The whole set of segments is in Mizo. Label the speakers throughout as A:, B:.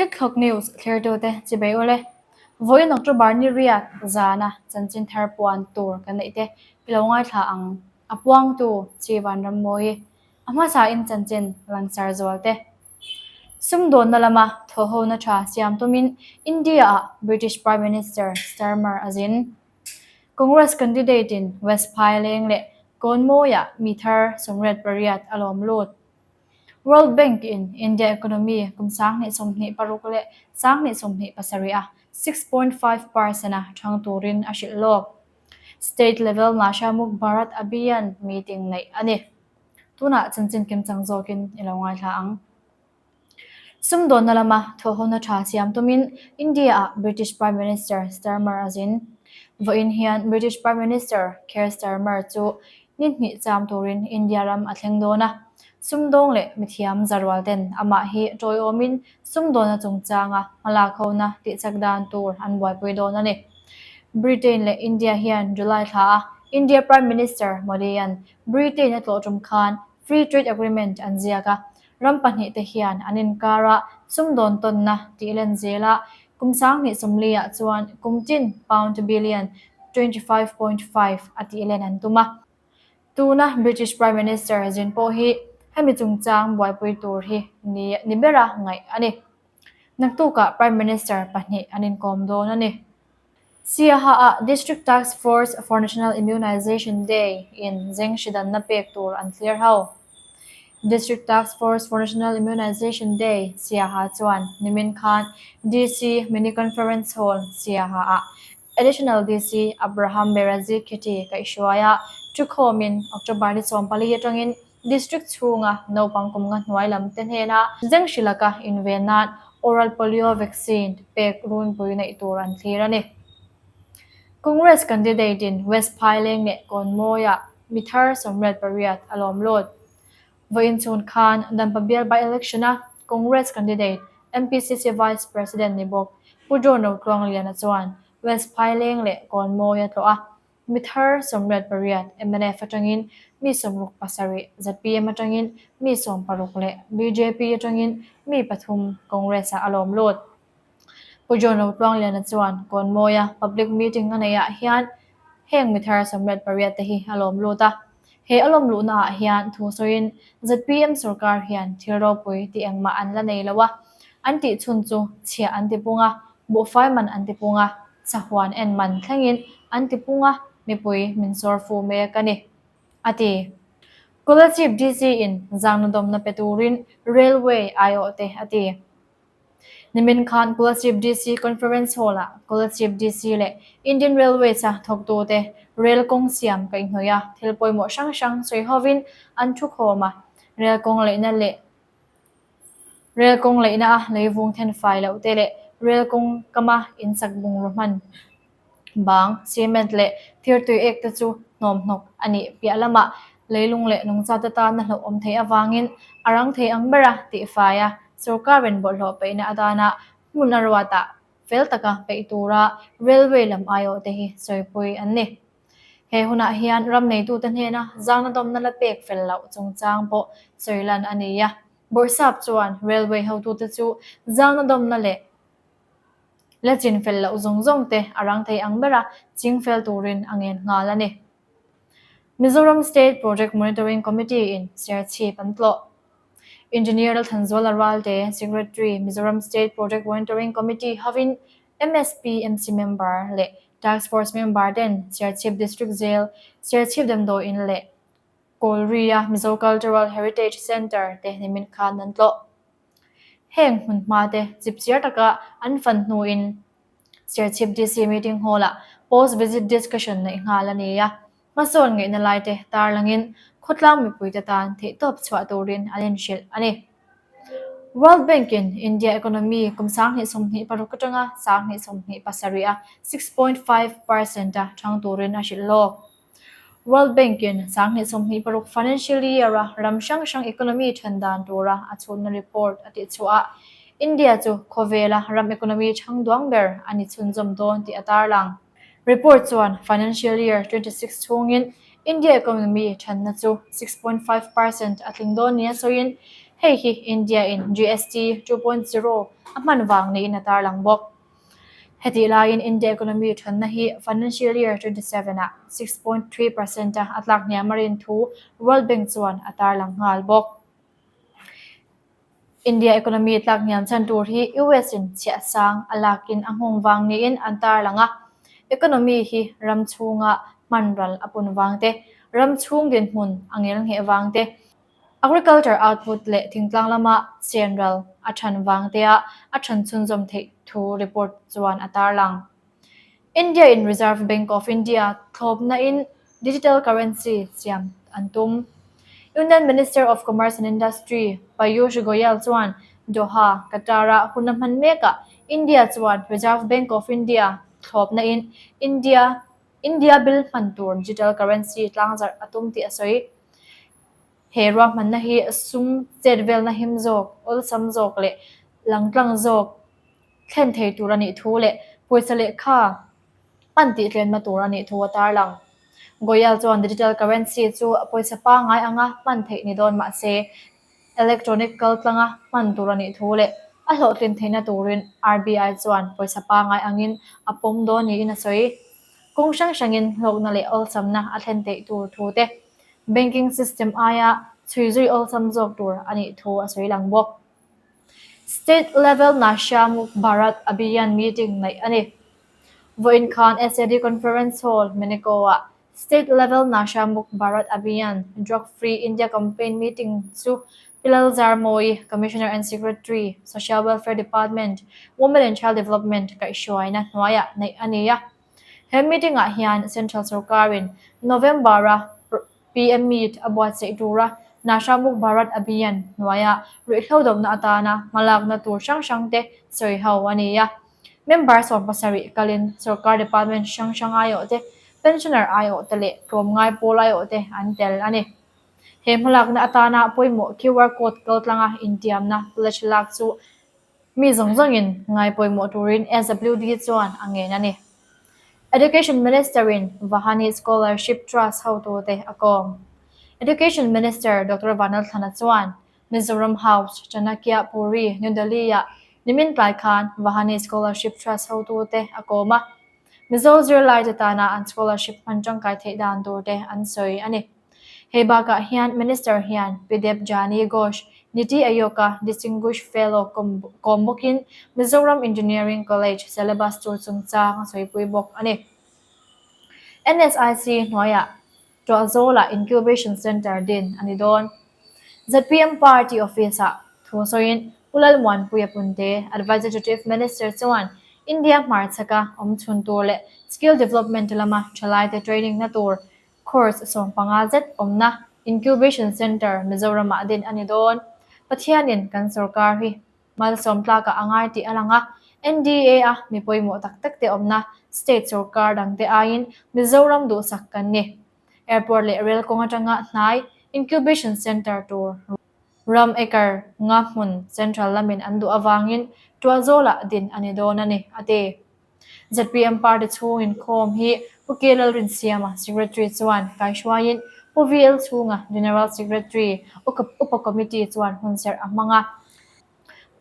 A: Thlikthlawk News thlertute chibei ule. Vawiin October ni riat zana chanchin thar puan tur kan neih te i lo ngaithla ang. A puangtu Chi Vanrammawi, a hmasain chanchin langsar zual te. Sumdawnna lama thawhhona tha siam tumin India-ah British Prime Minister Starmer a zin. Congress candidate-in West Phaileng leh Kawnmawiah mi thar 88 a lawm lut. World Bank in India economy kum 2026 leh 2027 a 6.5 percent a thang turin a hrilh lawk. State level Nasha Mukht Bharat Abhiyan meeting neih a ni. Tunah chanchin kimchang zawkin i lo ngaithla ang. Sumdawnna lama thawhhona tha siam tumin India-ah British Prime Minister Starmer a zin. Vawiin hian British Prime Minister Keir Starmer chu ni hnih cham turin India ram a thleng dawn a. Sumdawng leh mithiam zarual ten amah hi tawiawmin sumdawnna chungchanga hmalak hona tihchak dan tur an buaipui dawn a ni. Britain leh India hian July thla a India Prime Minister Modi-a'n Britain a tlawh tum khan Free Trade Agreement an ziak a, Ram pahnihte hian an inkara sumdawn tawnna tih len zela kum 2040 ah chuan kum tin pound billion 25.5 a tih len an tum a. Tuna British Prime Minister zin pawh hi hemi chungchang buaipui tur hi ni ni bera ngaih a ni. Naktukah Prime Minister pahnih an inkawm dawn a ni. Siaha-ah District Task Force for National Immunization Day in zeng hridanna pek tur an thlir ho. District Task Force for National Immunization Day Siaha chuan nimin khan DC Mini Conference Hall Siaha-ah Additional DC Abraham Berazi Kheti kaihhruaia thukhawmin October ni 14 atangin District chhunga naupang kum nga hnuai lam te hnena zeng hrilaka inven nan Oral Polio Vaccine pek runpui neih tur an thlir a ni. Congress candidate in West Phaileng leh Kawnmawiah mi thar 88 a lawm lut. Vawiin chhun khan Dampa bial by-election a Congress candidate MPCC Vice President ni bawk Pu John Rotluangliana chuan West Phaileng leh Kawnmawi a tlawh a, Mi thar 88 mnf atangin mi 67, zpm atangin mi 60 leh bjp atangin mi pathum Congress-ah a lawm lut. Pu John Rotluangliana chuan Kawnmawia public meeting a neihah hian heng mi thar 88 te hi a lawm lut a. He a lawm luhnaah hian thu sawiin zpm sorkar hian thil ropui tih engmah an la nei lo a, an tih chhun chu chhiah an ti pung a, buhfai man an ti pung a, Sahuan en man thlengin an ti pung a, mipui min sawr fu mek a ni, a ti. Kolasib DC in zangnadawmna pe turin Railway aiawh te a ti. Nimin khan Kolasib DC Conference Hall-ah Kolasib DC leh Indian Railways-a thawktute rel kawng siam kaihhnawih a thil pawimawh hrang hrang sawi hovin an thukhawm a, rel kawng leihna leh Rel kawng leihna a leivung then fai loh te leh rel kawng kama insak bungraw hman bang, cement leh thir tui ek te chu hnawm hnawk a nih piah lamah leilung leh nungcha te tana hlauh awm theih avangin a rang thei ang bera tihfai a sorkarin bawlhhlawh peihna atana hmun a ruatah fel taka peih tura railway lam aiawh te hi sawipui an ni. He hunah hian ram neitute hnena zangna dawmna la pek fel loh chungchang pawh sawi lan a ni a. Bawrhsap chuan railway hotute chu zangna dawmna leh la chin fel loh zawng zawng te a rang thei ang bera ching fel turin a ngen nghal a ni. Mizoram State Project Monitoring Committee in Serchhip an tlawh. Engineer Lalthanzuala Ralte, Secretary, Mizoram State Project Monitoring Committee hovin MSPMC member leh Task Force member ten Serchhip District Jail, Serchhip Damdawi In leh Kawlri-a Mizo Cultural Heritage Centre te nimin khan an tlawh. Heng hmun hma te chipchiar taka an fan hnuin Serchhip DC Meeting Hall-ah Post Visit Discussion neih nghal a ni a. Hmasawn ngaihna laite tarlangin khawtlang mipuite tan theihtawp chhuah turin an inhrilh a ni. World Bank-in India economy kum 2026 atanga 2027 a 6.5 percent a thang turin a hrilh lawk. World Bank-in 2026 financial year-a ram hrang hrang economy then dan tura a chhunna report a tihchhuah ah India chu khawvela ram economy thang duang ber a ni chhunzawm dawn tih a tarlang. Report chuan financial year 26 chhungin India economy thanna chu 6.5 percent a tling dawn nia sawiin. Hei hi India-in GST 2.0 a hman vang niin a tarlang bawk. Hetih laiin India economy thanna hi financial year 27 ah 6.3 percent a a tlak hniam a rin thu World Bank chuan a tarlang nghal bawk. India economy tlak hniam chhan tur hi US in chhiah sang a lakin a nghawng vang niin an tarlang a. Economy hi ram chhunga hman ral a pun vang te, ram chhung dinhmun a ngel ngheh vang te, Agriculture output leh thingtlang lama chen ral a than vang tea a than chhunzawm theih thu report chuan a tarlang. India in Reserve Bank of India thlawpna in digital currency siam an tum. Union Minister of Commerce and Industry Piyush Goyal chuan Doha, Qatar-a hun a hman mekah India chuan Reserve Bank of India thlawpna in India India bill hman tur digital currency tlangzarh a tum tih a sawi. He ruahmanna hi sum chet velna him zawk, awlsam zawk leh langtlang zawk thlen thei tur a nih thu leh pawisa lehkha hman tih tlenna tur a nih thu a tarlang. Goyal chuan digital currency chu pawisa pangngai anga hman theih ni dawn mah se, Electronic kaltlanga hman tur a nih thu leh a hlawhtlin theihna turin RBI chuan pawisa pangngai angin a pawm dawn niin a sawi. Kawng hrang hrangin hlawkna leh awlsamna a thlen theih tur thu te, banking system aia chhui zui awlsam zawk tur a nih thu a sawi lang bawk. State Level Nasha Mukh Bharat Abhiyan meeting neih a ni. Vawiin khan SAD Conference Hall, Meneko-ah State Level Nasha Mukh Bharat Abhiyan, Drug Free India Campaign meeting chu Pi Lalzarmawi, Commissioner and Secretary, Social Welfare Department, Women and Child Development kaihhruaina hnuaiah neih a ni a. He meeting-ah hian Central sorkarin November-a PM Meet a buatsaih tura Nasha Mukh Bharat Abhiyan hnuaia ruihhlo dohna atana hmalakna tur hrang hrangte sawiho a ni a. Member 70 kalin sorkar department hrang hrang aiawh te, pensioner aiawh te leh tlawmngai pawl aiawh te an tel a ni. He hmalakna atana pawimawh QR code kaltlanga intiamna pledge lak chu mi zawng zawngin ngai pawimawh turin SWD chuan a ngen a ni. Education Minister-in Vahani Scholarship Trust hotute a kawm. Education Minister Doctor Vanlalthlana chuan Mizoram House, Chanakya Puri, New Delhi-ah nimin tlai khan Vahani Scholarship Trust hotute a kawm a. Mizo zirlaite tana an scholarship hman tangkai theih dan turte an sawi a ni. Hei bakah hian Minister hian Pi Deb Jani Ghosh, Niti Aayog-a Distinguished Fellow kawm bawkin Mizoram Engineering College syllabus tur chungchang a sawipui bawk a ni. NSIC hnuaiah Tuahzawlah Incubation Centre din a ni dawn. Zpm Party Office-ah thu sawiin Pu Lalmuanpuia Punte, Adviser to Chief Minister chuan India hmarchhaka awm chhun tur leh skill development lama thalaite training na tur course 15 zet awmna Incubation Centre Mizoramah din a ni dawn. Pathianin kan sorkar hi Malsawm tlakah a ngai tih a lang a, NDA-a mi pawimawh tak tak te awmna state sorkar dangte aiin Mizoram duhsak kan ni. Airport leh rail kawng atanga hnai incubation centre tur ram acre nga hmun central lamin an duh avangin Tualzawlah din a ni dawn a ni, a ti. Zpm party chhung inkhawm hi Pu K Lalrinsiama, Secretary chuan kaihruaiin Pu VL Chhunga, General Secretary, Upa Committee chuan hunserh a hmang a.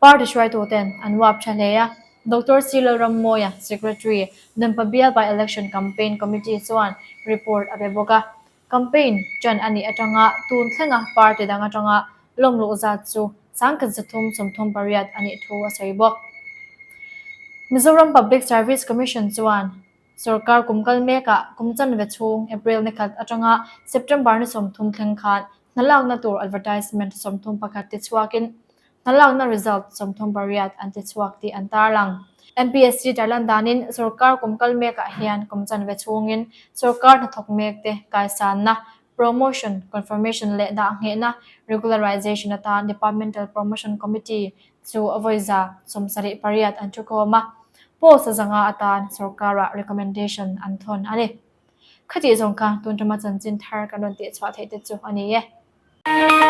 A: Party hruaituten an uap tha hle a, Doctor C Lalrammawia, Secretary, Dampa Bial By-Election Campaign Committee chuan report a pe bawk a. Campaign ṭan a nih aṭanga tun thlenga party dang aṭanga lawmluh zat chu 1338 a nih thu a sawi bawk. Mizoram Public Service Commission chuan sorkar kum kal mekah kum chanve chhung April ni khat aṭanga September ni 30 thleng khan hnalakna tur advertisement 31 tichhuakin Hmalakna result 38 an ti chhuak tih an tarlang. MPSC tarlan danin sorkar kum kal mekah hian kum chanve chhungin sorkar hnathawk mekte kaisanna, promotion, confirmation leh dahnghehna, regularization, atan Departmental Promotion Committee chu vawiza 78 an thukhawm a, post zanga atan sorkarah recommendation an thawn a ni. Khatih zawng kha tun tuma chanchin thar kan rawn tihchhuah theih te chu a ni e.